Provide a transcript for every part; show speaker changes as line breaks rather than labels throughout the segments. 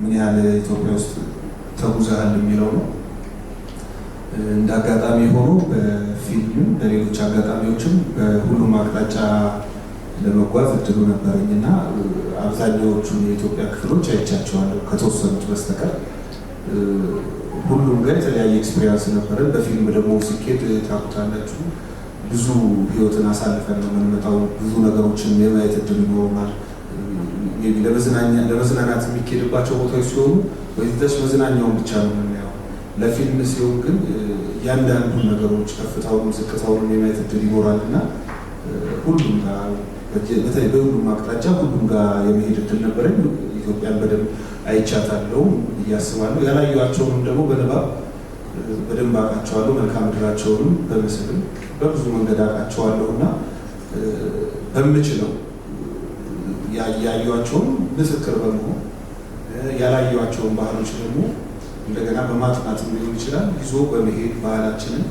ምን ያህል ኢትዮጵያ ውስጥ ተጉዘሃል የሚለው ነው። እንደ አጋጣሚ ሆኖ በፊልምም በሌሎች አጋጣሚዎችም በሁሉም አቅጣጫ ለመጓዝ እድሉ ነበረኝ እና አብዛኛዎቹን የኢትዮጵያ ክፍሎች አይቻቸዋለሁ ከተወሰኑት በስተቀር። ሁሉም ጋር የተለያየ experience ነበረን። በፊልም ደግሞ ሲኬድ ታውቁታላችሁ፣ ብዙ ህይወትን አሳልፈን ነው የምንመጣው። ብዙ ነገሮችን የማየት እድል ይኖረናል። Maybe ለመዝናናት የሚኬድባቸው ቦታዎች ሲሆኑ ወይ just መዝናኛውን ብቻ ነው የምናየው። ለፊልም ሲሆን ግን እያንዳንዱን ነገሮች ከፍታውንም ዝቅታውንም የማየት እድል ይኖራል እና ሁሉም ጋር፣ በተለይ በሁሉም አቅጣጫ ሁሉም ጋር የመሄድ እድል ነበረኝ። ኢትዮጵያን በደንብ አይቻታለሁ ብዬ አስባለሁ። ያላየኋቸውንም ደግሞ በንባብ በደንብ አውቃቸዋለሁ። መልክዓ ምድራቸውንም በምስልም በብዙ መንገድ አውቃቸዋለሁ እና በምችለው ያዩዋቸውን ምስክር በመሆን፣ ያላዩዋቸውን ባህሎች ደግሞ እንደገና በማጥናትም ሊሆን ይችላል ይዞ በመሄድ ባህላችንን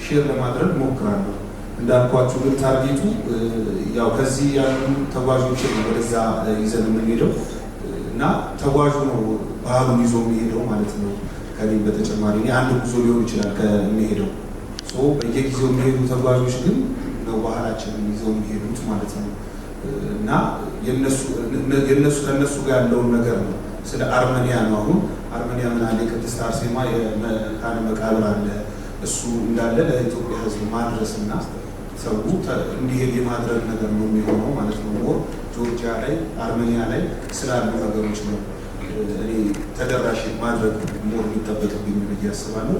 share ለማድረግ ሞክራለሁ። እንዳልኳችሁ ግን target ኡ ያው ከዚህ ያሉ ተጓዦችን ነው ወደዛ ይዘን የምንሄደው እና ተጓዡ ነው ባህሉን ይዞ የሚሄደው ማለት ነው። ከኔም በተጨማሪ እኔ አንድ ጉዞ ሊሆን ይችላል ከሚሄደው፣ በየጊዜው የሚሄዱ ተጓዦች ግን ነው ባህላችንን ይዘው የሚሄዱት ማለት ነው እና የነሱ ከእነሱ ጋር ያለውን ነገር ነው። ስለ አርመኒያ ነው። አሁን አርመኒያ ምን አለ፣ የቅድስት አርሴማ የመካነ መቃብር አለ። እሱ እንዳለ ለኢትዮጵያ ሕዝብ ማድረስ እና ሰው እንዲሄድ የማድረግ ነገር ነው የሚሆነው ማለት ነው። More ጆርጂያ ላይ፣ አርሜኒያ ላይ ስላሉ ነገሮች ነው እኔ ተደራሽ ማድረግ more የሚጠበቅብኝ ብዬ አስባለሁ።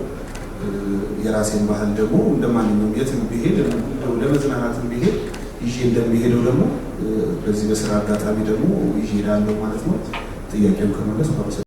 የራሴን ባህል ደግሞ እንደ ማንኛውም የትም ብሄድ፣ ለመዝናናትም ብሄድ ይዤ እንደሚሄደው ደግሞ በዚህ በስራ አጋጣሚ ደግሞ ይዤ እሄዳለሁ ማለት ነው። ጥያቄውን ከመለስኩ አመሰግናለሁ።